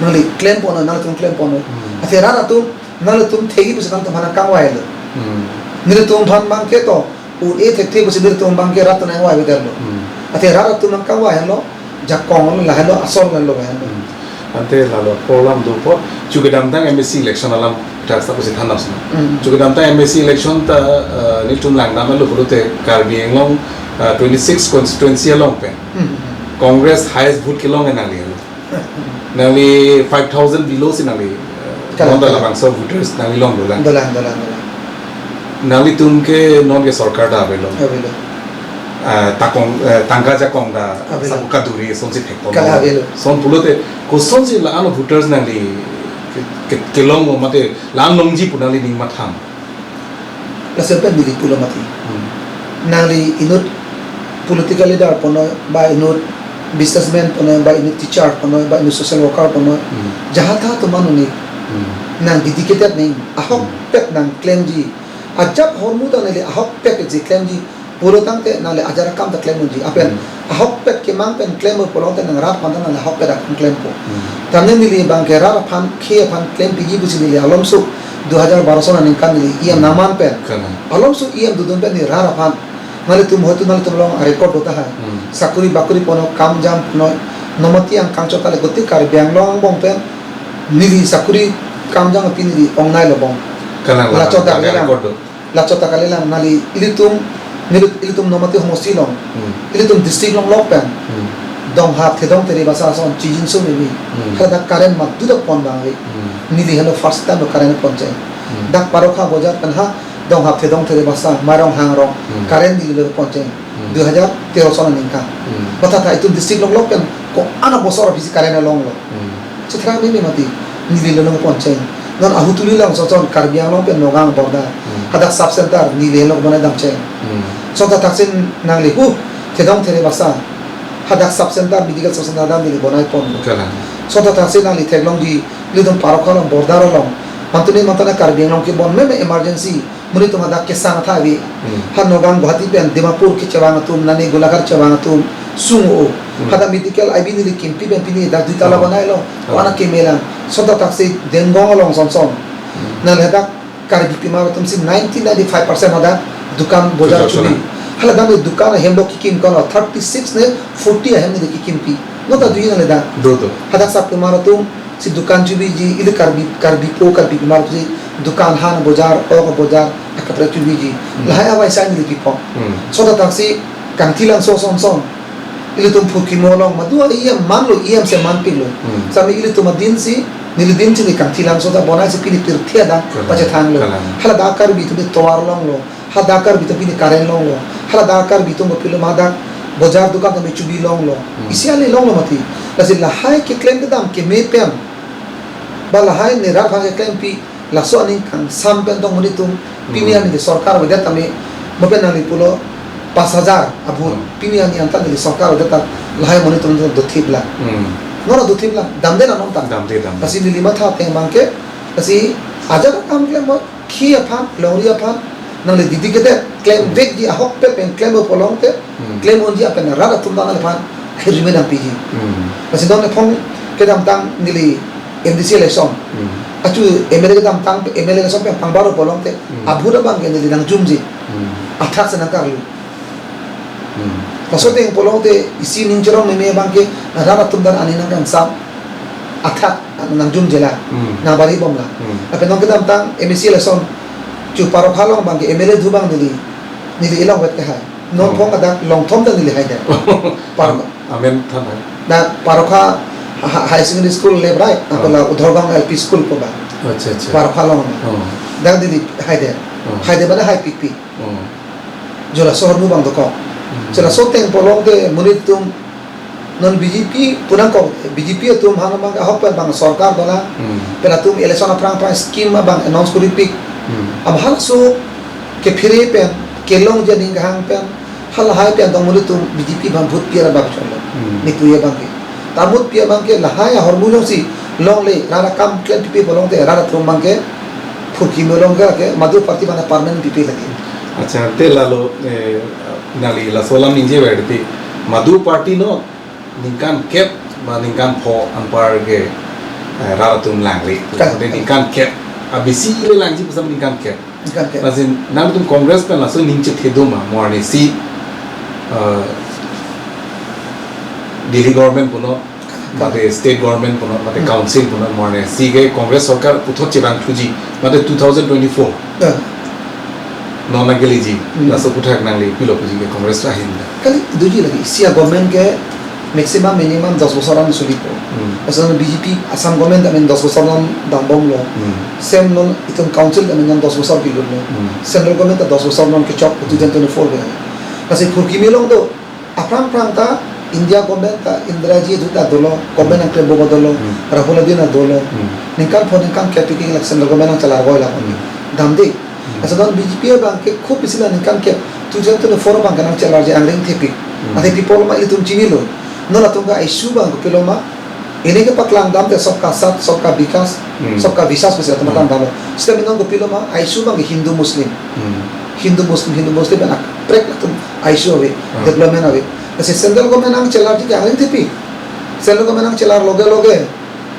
nangli klem ponnoi, nangtum klem ponnoi. Hmm. Athe rat atum nangtum thekji pusi nangtum aphan nangkangvailo. Hmm. Nelitum aphan abang ke to un-e thekthe pusi nelitum abang ke rat nangvaivedetlo. Hmm. Athe rat atum nangkangvai henlo, jakong lo, lahelo, asol lo, lahelo. Hmm. Ante lalo apor alam dopo, chu kedamtang M A C election alam thakthak pusi than nangsi. Hmm. Chu kedamtang M A C election ta, eh, nelitum langdamlo pulote Karbi Anglong, eh, twenty-six constituency along pen. Hmm. Congress highest vote kelong nangli. Nangli five thousand below si nangli, eh, Kalang, non ta kalang. Labangso voters nangli long dolang. Dolang, dolang, dolang. Nanglitum ke non ke sorkar ta avelo. Avelo. Eh, takong, eh, tangka jakong ta Avelo. Sabu kaduri sonsi thekpo. Kalang avelo. Son pulote kosonsi la-an voters nangli ke, ke, kelong mo mate la-an longji pu nangli ning mathang. Laso pen neli pulo mati. Hmm. Nangli inut political leader ponnoi, ba inut businessman ponnoi, ba inut teacher ponnoi, ba inut social worker ponnoi. Hmm. Jaha tha atum anoni. Hmm. Nang dedicated nang, ahok Hmm. pet nangklemji. Ajat ahormu ta neli ahokpet keji klemji pulo tangte nangli ajat akam ta klem unji. Apen Hmm. ahokpet kemang pen klem pulo tangte nang rat aphan ta nangli ahokpet akam klempo. Hmm. Tame neli abang ke rat aphan, khei aphan klempiji pusi neli alomso dui hajar baro son aningkan neli E M Hmm. nangman pen. Kalang. Alomso E M dodun pen neli rat aphan. Nanglitum hoitu nanglitum along record do tahai. Hmm. Sakuri bakuri ponlo, kam jam ponlo, nomati angkang chot kali kuti Karbi Anglong angbong pen neli sakuri kam jam pi neli ongnei lo bong. Kalang, kalang. Lachodak kalang, lelang. Record do. Lachodak kalilang nangli ilitum, neli ilitum nomati homosti along. Hmm. Ilitum district along lok pen. Hmm. Donghap Thedong Thedere Basa ason chijin sumimi. Hmm. Hala dak current madu dak pon bang ave. Hmm. Neli helo first time lo current pon cheng. Hmm. Dak Parokha bojar pen ha Donghap Thedong Thedere Basa, Mairong Hangrong, Hmm. current neli lo pon cheng. Hmm. Dui hajar tero son aningkan. Hmm. Matha tha itum district along lok pen ko-an abosor aphi si current longlo. Hmm. Chithrang mimi mati. Neli lo nang pon cheng. Non ahutuli lang so chon Karbi Anglong pen Nagaon border. Hmm. Hadak sub center neli lo bonai dam cheng. Hmm. Sonta thaksin nangli hu Thedong Thedere Basa. Hadak sub center, medical sub center dam neli bonai pon. Kalang. Sonta thaksin nangli theklongji ilitum Parokha along border along. Mantuni mantana Karbi Anglong kebon meme emergency. Monit atum hadak kesang athak ave. Hmm. Ha Nagaon Guwahati pen Dimapur kechevang atum, nani Golaghat chevang atum, sung o. Hmm. Hadak medical I B neli kimpi pen pini dak dui tala Oh. bonai lo. Oh. Wana kemelang. Sonta thaksin Dengong along son son. Hmm. Nangli hadak Karbi pimar atum si ninety, ninety-five percent hadak dukan bojar Bojar chubi. Chona. Hala dak dukan ahem bo kekim kalo thirty-six ne forty ahem ne kekimpi. Nota dui nangli dak. Do do. Hadak sap pimar atum si dukan chubiji, ili Karbi, Karbi po, Karbi pimar si dukan han bojar, ok bojar, akaprek chubiji. Hmm. Lahai awai sai neli kipon. Hmm. Sonta thaksin Kangthilangso son son. Ilitum Phurkimo along madu E M manlo, E M si manpiklo. Hmm. Sami ilitum adin si, neli din si neli Kangthilangso ta bonai si pini pirthe adang Kalang. pachethanglo. Kalang. Hala dak Karbi atum tovar longlo. Hadak Karbi atum pini current longlo. Hala dak Karbi atum kopilo ma dak bojar dukan tame chubi longlo. Hmm. Isi ali longlo mati. Lasi lahai keklem kedam keme pen. Ba lahai ne rat aphan keklempi laso aning kangsam pen tong monit atum. Pini Hmm. ani di sorkar avedet tame mo pen nangli pulo pas hajar abhut. Hmm. Pini ani anta neli sorkar avedet ta lahai monit atum dothip la. Hmm. Nora dothip la. Damde na non ta. Damde, damde. Lasi neli matha ateng abang ke. Lasi ajat akam klem mo. Khei aphan, longri aphan, nangli dedicated, klem Hmm. vekji ahokpet pen klem pulo tangte, Hmm. klem unji apen rat atum ta nangli aphan, khirime nangpiji. Hmm. Lasi non le phong kedamtang neli M D C election. Hmm. Achu M L A kedamtang M L A election pen pangbar pulo tangte, Hmm. abhut abang ke neli nangjumji. Hmm. Athak si nangkarlu. Hmm. Laso ateng pulo tangte isi ning cherong meme abang ke rat atum ta ani nangkangsam athak nangjumje la, Hmm. nangbari bom la. Hmm. Lapen non kedamtang M A C election chu Parokha along abang ke M L A do abang neli, neli ilong vet kehai. Non Hmm. phong adak longthom ta neli haidet. Par- Am-, amen than hai. Na Parokha ha-, High Secondary School left right, Ah. apola Udhorgaon L P School pu ba. Acha, acha. Parokha along. Oh. Dak neli haidet. Oh. Haidet mane haipikpik. Oh. Jo laso ahormu abang dokok. Hmm. Laso ateng pulo tangte monit atum non B J P pu nangkok, B J P atum han abang ahok pen abang sorkar dolang. Hmm. Pen latum election aphrang aphrang scheme abang announce koripik. Hmm. Am halaso kephere pen, kelongji aning kehang pen, halahai pen tong monit atum B J P abang vote pi ra bang cholo. Hmm. Ne puye abang ke. Ta vote pi abang ke lahai ahormu jongsi longle, rat akam klempipe pulo tangte rat atum abang ke Phurkimo along ke, ke Madu party mane permanent pipe lagi. Acha, te lalo, eh, nangli laso alam ningje ver te, Madu party non ningkan kep, ma ningkan pho anpar ke, eh, rat atum langle. Kan. Te ningkan kep. Abisi le langji pusam ningkan kep. Ningkan kep. Lasi nangtum Congress pen laso ning chethe do ma, mo arni si, eh, Delhi government punon, mate state government punon, mate Hmm. council punon, mo arni si ke Congress sorkar puthot chevang thuji, mate two thousand twenty-four. Ya. Non nangkeleji, Hmm. laso aphuthak nangli pilo puji ke Congress ahin da. Kali doji lagi, isi a-government ke maximum minimum dos bosor an sulipo. Hmm. Asal B J P Assam government amen dos bosor non dambomlo. Hmm. Same non itum council amen non dos bosor pilotlo. Hmm. Central government ta dos bosor non kechok two thousand twenty-four ke. Lasi Phurkimo along do, aphrang aphrang ta India government ta Indira ji atum ta dolo, government nangklempo ba dolo, Hmm. Rahul Gandhi nang dolo. Hmm. Ningkan pho ningkan kep ke la central government nangchelar goi la. Hmm. Damde. Hmm. Asal non B J P abang ke khub bisi la ningkan kep, two thousand twenty-four abang ke nangchelarji angring thepik. Hmm. Athe people ma ilitum chinilo. Non latum ke issue abang kopilo ma, Ini ke paklang dam te sabka saath, sabka vikas, Hmm. sabka vishwas pusi atum Hmm. paklang damlo. Sita minon kopilo ma, issue abang Hindu Muslim. Hmm. Hindu Muslim, Hindu Muslim pen kaprek atum issue ave, Hmm. development ave. Lasi central government nangchelarji ke angring tipi. Central government nangchelar loge loge,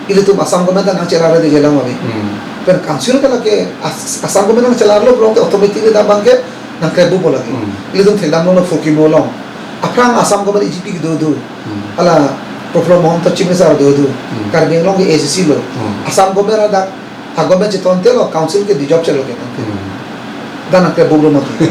ilitum Assam government ta nangchelar de jelang ave. Hmm. Pen council ke lake As-, Assam government nangchelarlo pulote automatically dak abang ke nangkrebompo lake. Hmm. Ilitum thekdamlo no Fokimo along. Aphrang Assam government B J P kedo do. Hmm. Hala Prafulla Mahanta chief minister do do. Hmm. Karbi Anglong ke A D C lo. Hmm. Assam government adak a government chetontelo council ke dissolve chelo ke tangte. Hmm. Dak nangkrebomlo mati.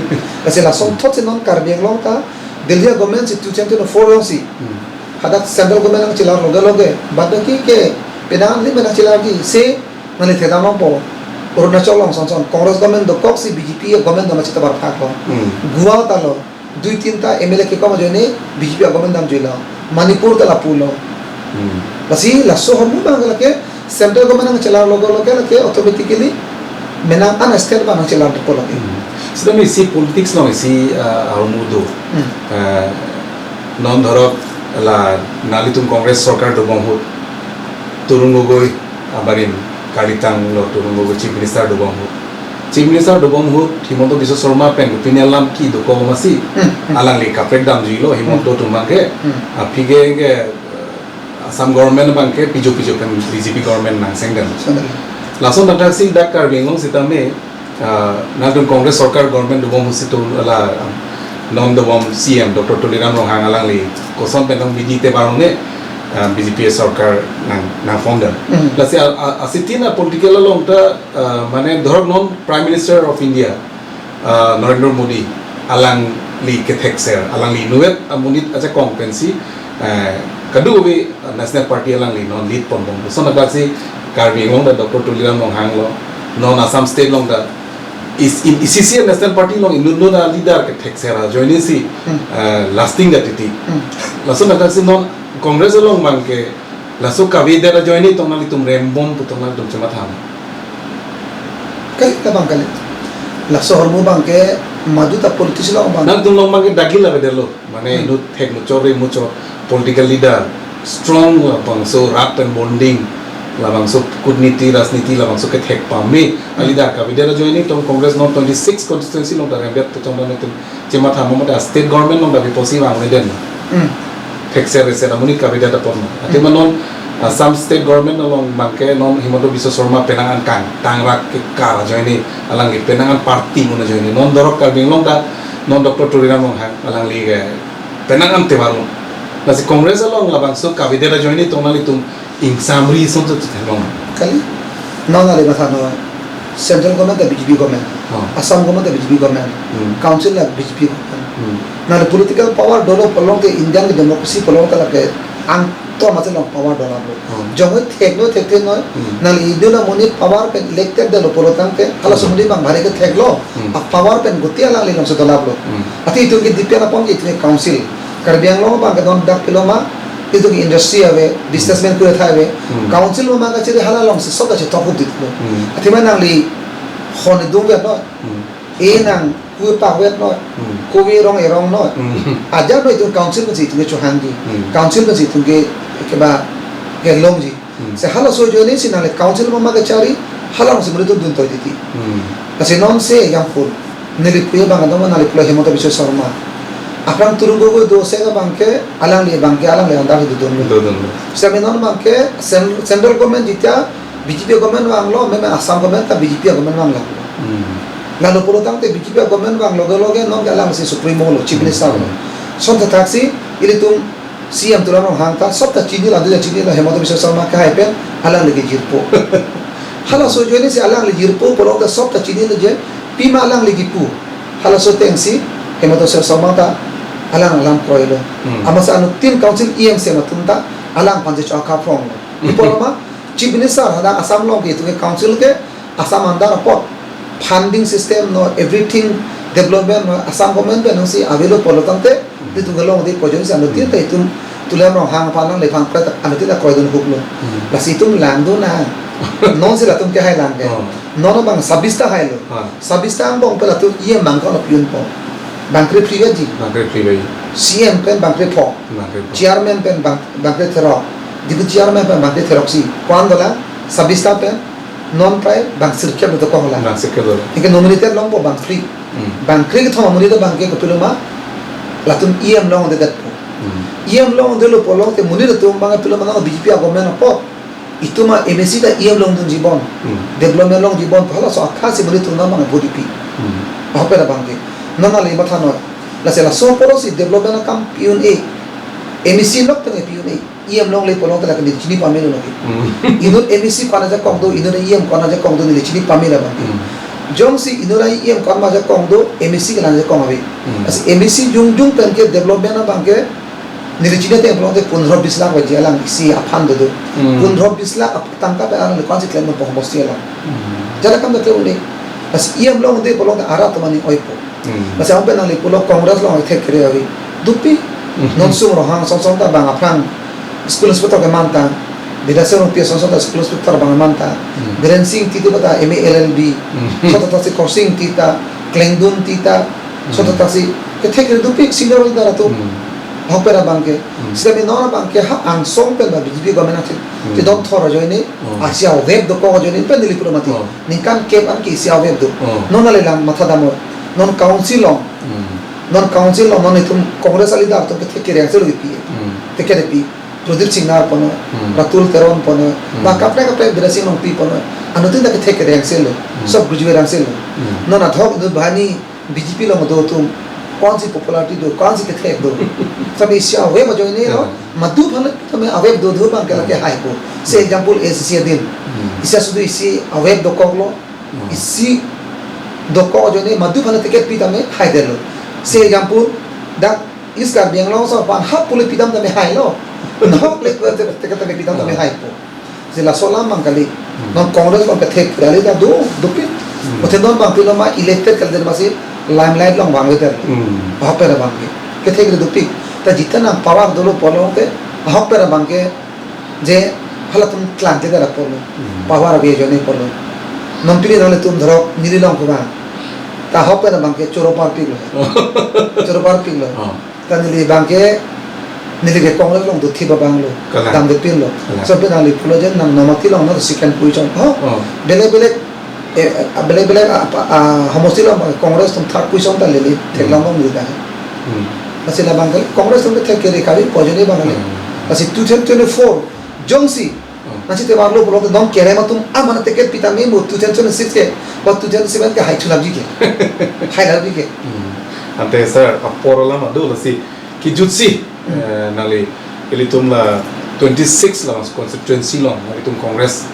Lasi lason thotsi non Karbi Anglong ta Delhi government si two thousand twenty-four along si. Hmm. Hadak central government nangchelar loge loge. Baat baki ke penang li nangchelarji. Si nangli thekdam longpo. Arunachal along son son Congress government dokok si B J P government dam chetabar phaklo. Hmm. Goa ta lo. Dui tin ta M L A kekom ajoine B J P government damjuilo. Manipur ta lapulo. Hmm. Lasi laso ahormu abang lake central government nangchelar loge loge lake automatically menang an state abang nangchelarpo lake. Hmm. Sita isi politics along isi, ah, ahormu do. Hmm. Ah, non dhorok la nanglitum Congress sorkar dobom ahut Tarun Gogoi abarim karlitanglo Tarun Gogoi chief minister dobom ahut. Chief minister dobom ahut Himanta Biswa Sarma pen kopine alam kedo ko masi Hmm, hmm. alangli kaprek damjuilo Himanta Hmm. atum abang ke. Hmm. Aphi ke, ke Assam government abang ke pijo pijo pen B J P government nangsengdam. Sandal. Lason tangthaksi dak Karbi Anglong sitame, ah, nangtum Congress sorkar government dobom ahut si tu la, ah, non dobom C M Doctor Tuliram Ronghang alangli koson pen nang B J P te barong ne, ah, B J P sorkar nang, nangform dam. Hmm. Lasi a, a, asitin a political along ta, ah, mane dhorok non Prime Minister of India, ah, Narendra Modi alangli kethekser, alangli inutvet amonit ajakong pensi, eh, kadokave National Party alangli non lead ponbom. Lason tangthaksi Karbi Anglong ta Doctor Tuliram Ronghang lo, non Assam State along ta is, in, isi isi National Party along inut inut a leader kethekser ajoine si, Hmm. eh, lasting ta titi. Hmm. Lason tangthaksi non Congress along abang ke laso kavedet ajoine tong nanglitum rembom pu tong nanglitum chematha ma? Kali, labang kali. Laso ahormu abang ke madu ta politics along abang. Nangtum along abang ke dagil avedetlo. Mane Hmm. inut thek muchot re muchot political leader strong labangso rat pen bonding labangso kutniti rajniti labangso kethek pame. Hmm. A leader kavedet ajoine tong Congress non twenty-six constituency along ta rembet pu tong nanglitum chematha ma mate state government along ta biposi vang meden. Hmm. Thekser reser amonit kavedet apot ma. Athema Hmm. non Assam state government along abang ke non Himanta Biswa Sarma penang an kangtangrak kekar ajoine alangli penang an party mun ajoine non dhorok Karbi Anglong ta non Doctor Tuliram Ronghang alangli ke penang an te barong. Lasi Congress along labangso kavedet ajoine tong nanglitum ingsamri ason tu theklong. Kali, non nangli matha non, central government ta B J P government, Oh. Assam government ta B J P government, Hmm. council ta B J P government. Hmm. Nangli political power dolo pulote Indian ke democracy pulote lake angtum amatsi along power dolaplo. Hmm. Jongoi thekno thekthe noi, Hmm. nangli inut amonit power pen elected dolo pulo tangte, halaso Hmm. amonit abang bhari ketheklo, Hmm. a power pen goti alangli alongsi dolaplo. Hmm. Athe itum ke depend upon ke itum ke council. Karbi Anglong abang ke non dak pilo ma, itum ke industry ave, businessman kuri atha ave. Hmm. Council ma kachiri hala alongsi sob ta chetok hup ditlo. Hmm. Athema nangli hon idung vet noi. Hmm. E nang kui pak vet noi. Hmm. Kove rong erong noi. Hmm. Ajat noi itum council pensi itum ke chohangji. Hmm. Council pensi itum ke keba kelongji. Hmm. Si halaso ajoine si nangli council ma kachari, hala alongsi mari itum dun toi titi. Hmm. Lasi non se yang pun. Neli puye abang adong nangli pulo Himanta Biswa Sarma. Aphrang Tarun Gogoi do se abang ke alangli abang ke alangli andar dodunlo. Dodunlo. Sitame non abang ke cen-, central government jitia B J P government vanglo, meme Assam government ta B J P government vanglo. Hmm. Lalo pulo tangte B J P government vang loge loge non ke alangsi supremo lo, chief Hmm. minister lo. Hmm. Lason tangthaksi ilitum C M Tuliram Ronghang ta sob ta chinilo, adu ta chinilo, Himanta Biswa Sarma kehai pen alangli ke jirpo. Halaso ajoine si alangli jirpo pulote sob ta chinilo je pima alangli kipu. Halaso atengsi Himanta Biswa Sarma ta alang alam kroilo. Hmm. Amatsi anuttin council E M C M atum ta alang aphansi chokha phronglo. Hmm. Ipor ma chief minister hadak Assam along ke itum ke council ke Assam andar apot funding system noi, everything development noi, Assam government pen nangsi avelo pulo tangte, Hmm. itum kelong di pojon si anuttin Hmm. ta itum Tuliram Ronghang aphan nangliphan pret anuttin ta kroidun huklo. Hmm. Lasi itum langdun nang. Non si latum kehai lang ke. Oh. Non abang sabis ta hailo. Ah. Sabis ta angbong pen latum E M abang ko lapiunpo. Bangkre phli ji. Bangkre phli. C M pen bangkre pho. Bangkre pho. Chairman pen bang, bangkre therok. Deputy chairman pen bangke theroksi. Ko-an dolang, sabista pen non prai bang sirkep dokok la. Bang sirkep dokok. Anke nominated longpo bang phli. Hmm. Bang phli kethom amonit abangke kopiloma latum E M longdedetpo. Hmm. E M longdelo pulote monit atum bang kopiloma nang B J P a-government apot itum a-M A C ta E M longdunji bon. Hmm. Development longji bon, halaso akhasi monit atum nang bang vote pi. Hmm. Ahokpet abangke. Non ale matha noi. Lasi laso apotsi development akam pi un-e. M A C lok tang pi un-e. E M longle pulote lake neli chini pamelo lake. Hmm. Inut M A C ko-an ajakong do, inut E M ko-an ajakong do, neli chini pamela abangke. Hmm. Jongsi inut E M ko-an ajakong do, M A C kelang ajakong ave. Hmm. Lasi M A C jongjong pen ke development abangke neli chini ateng pulote pundro bis lakh vaji alang isi aphan dodo. Hmm. Pundro bis lakh ap-, tangka pen alang ko-ansi klempo homosti alang. Hmm. Jala kam dote un-e. Lasi E M longde pulote arat atum aning oipo. Hmm. Lasi ahok pen nangli pulo Congress along ithek kere ave. Dopik. Hmm. Non Sum Ronghang son son ta bang aphrang school inspector keman ta. Bidya Sing Rongpi son son ta school inspector bang keman ta. Hmm. Biren Singh Engti ta M A L L B. Hmm. Sota ta si Khorsing Engti ta, Klengdun Engti ta. Hmm. Sota ta si kethek kere dopik senior leader atum. Hmm. Ahokpet abangke. Hmm. Sitame non abangke ha angsong pen ba B J P government athit. Hmm. Ti dom thor ajoine, hmm, isi aweb dokok ajoine pen neli pulo mati. Hmm. Ningkan kep an ke isi aweb do. Hmm. Non ale lang matha damor. Non council along. Hmm. Non council along non itum Congress a-leader atum kethek kere angse lo kipi. Hmm. Ticket pi. Pradip Singnar pono, hmm, Ratul Teron pono, hmm, ba kaprek kaprek Bidya Sing Rongpi pono. Anuttin ta kethek kere angse lo. Hmm. Sob graduate angse lo. Hmm. Non adhok inut banghini B J P along do atum ko-ansi popularity do, ko-ansi kethek do. Sitame isi aweb ajoine lo, hmm, madu aphan tame aweb do do abangke lake haipo. Se example A C C adin. Hmm. Isi sudu isi aweb dokoklo. Hmm. Isi dokok ajoine madu aphan ticket pi tame haidetlo. Se example dak East Karbi Anglong aso aphan hap pule pidam tame hailo. Nahok le ticket tame pidam tame, hmm, haipo. Si laso alam abang kali. Hmm. Non Congress along kethek kere ta do, dopik. Hmm. Athe non bang piloma elected kalidet masi limelight along vangvedet. Hmm. Ahokpet abangke. Kethek kere dopik. Ta jita nang power dolo pulote, ahokpet abangke je halatum klangkledet apotlo. Hmm. Power ave ajoine pulo. Non pili nanglitum dhorok neli along ko bang. Ta ahokpet abangke choro parpiklo. Choro parpiklo. Oh. Ta neli abangke, neli ke Congress along dothip abang lo, kalang, damdetpinlo. Kalang. Laso pen nangli pulo je nang nomati along nang second position. Oh, oh, belek belek, eh, belek belek, ah, pa-, ah, homosti along Congress atum third position ta lele, hmm, theklam along neli ta. Hmm. Lasi labangke Congress atum kethek kere kave pu ajoine abang le. Hmm. Lasi two thousand twenty-four jongsi, hmm, nangsi te barlo pulote non kerem atum amana ticket pi tame mo two thousand twenty-six ke, ba two thousand seven ke hai chulapji ke. Hailapji ke. Hmm. Ante sir, apor alam ado lasi kejutsi, hmm, eh, nangli ilitum la twenty-six la constituency along, nanglitum Congress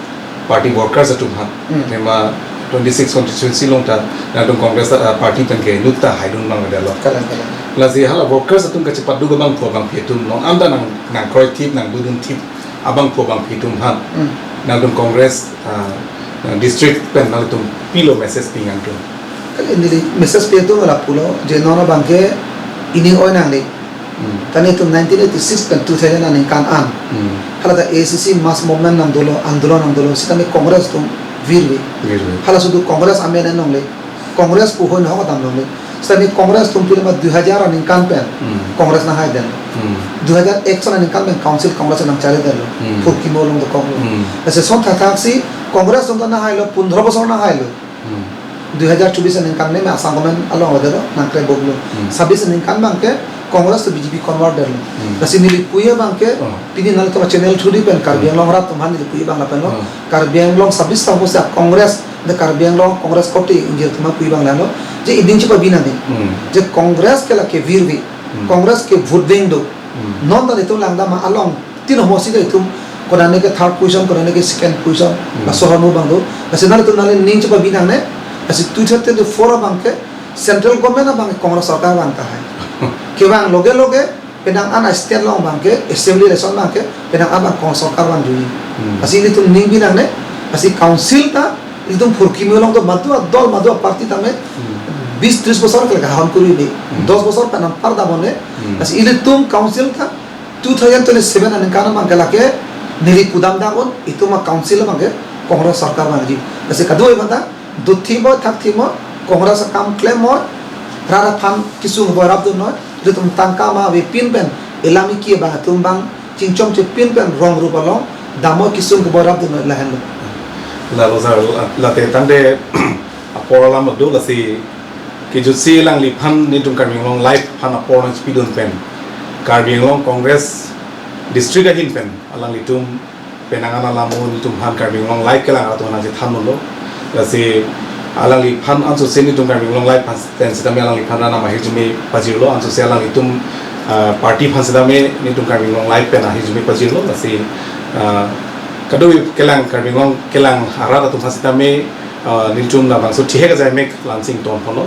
party workers atum ha. Hmm. Tema twenty-six constituency along ta, nangtum Congress, eh, party pen ke inut ta haidun abang ada lo. Kalang, kalang. Lasi hala workers atum kachepadu abangphu abangpi atum along anta nang, nangkroithip, nangdodunthip abangphu abangpi atum aphan. Hmm. Nangtum Congress, ah, nang district pen nangtum pilo message pi nangtum. Kali neli message pi atum lapulo, je non abangke ining oi nangne. Hmm. Kali itum nineteen eighty-six pen two thousand aningkan an. Hmm. Hala ta A C C mass movement nangdolo, andolon nangdolo, sitame Congress atum virve. Virve. Hala sudu Congress amen alongle. Congress pu hoi nahok adam longle. Sitame Congress atum piloma dui hajar aningkan pen, hmm, Congress nanghaidetlo. Hmm. Dui hajar ek son aningkan pen council Congress nangcharidet lo. Hmm. Phurkimo along dokoklo. Hmm. Lasi son thakthak si Congress atum ta nanghailo, pundro bosor nanghailo. Hmm. Dui hajar chobis aningkan ne me Assam government along avedetlo, nangkrebomlo. Hmm. Sabis aningkan abangke Congress to B J P convert detlo. Hmm. Lasi neli pu abangke, oh, pini nangtum channel through di pen Karbi, hmm, Anglong arat atum aphan neli pu abang lapen lo. Hmm. Karbi Anglong sabis ta homosti Congress, the Karbi Anglong Congress kote ingjir atum aphan pu abang lapen lo. Je ining chepabi nangne. Hmm. Je Congress ke lake virve. Hmm. Congress ke vote bank do. Hmm. Non ta itum langdam along tin homosti ta itum konane ke third position, konane ke second position, hmm, laso ahormu abang do. Lasi nanglitum nangli ning chepabi nangne. Lasi two thousand twenty-four abangke central government abangke Congress sorkar vang tahai. Kevang loge loge penang an a-state along abangke assembly election abangke penang an abang Congress sorkar vangji. Hmm. Lasi ilitum ning bi nangne, lasi council ta ilitum phurkimo along do madu adol madu aparty tame, hmm, bis tris bosor ke lake hahon kuri bi. Hmm. Dos bosor pen anpar damone. Hmm. Lasi ilitum council ta two thousand twenty-seven aningkan abangke lake neli pudam damnon itum a-council abangke Congress sorkar vangji. Lasi kadokave aphanta dothimo, thakthimo, Congress akam klemmo, rat aphan kesung boy rapdunnoi, ilitum tangka ma avepin pen, elam eki abang atum abang, Chingchom chepin pen rong rup along damo kesung keboi rapdun lahenlo. Lalo sir, la- late tangte apor alam do, lasi kejutsi alangliphan nelitum Karbi Anglong Live aphan apor nangchipidun pen, Karbi Anglong Congress District ahin pen alanglitum penang an alam nelitum aphan Karbi Anglong Live kelang atum nangchethan dunlo. Lasi alangliphan ansose nelitum Karbi Anglong Live aphan pen sitame alangliphan ran ahirjume pajirlo, ansose alanglitum, ah, party aphan sitame nelitum Karbi Anglong Live pen ahirjume pajirlo. Lasi, ah, kadokave kelang, Karbi Anglong kelang arat atum aphan sitame, ah, nelitum labangso thihek ajai mek Lansing ton ponlo.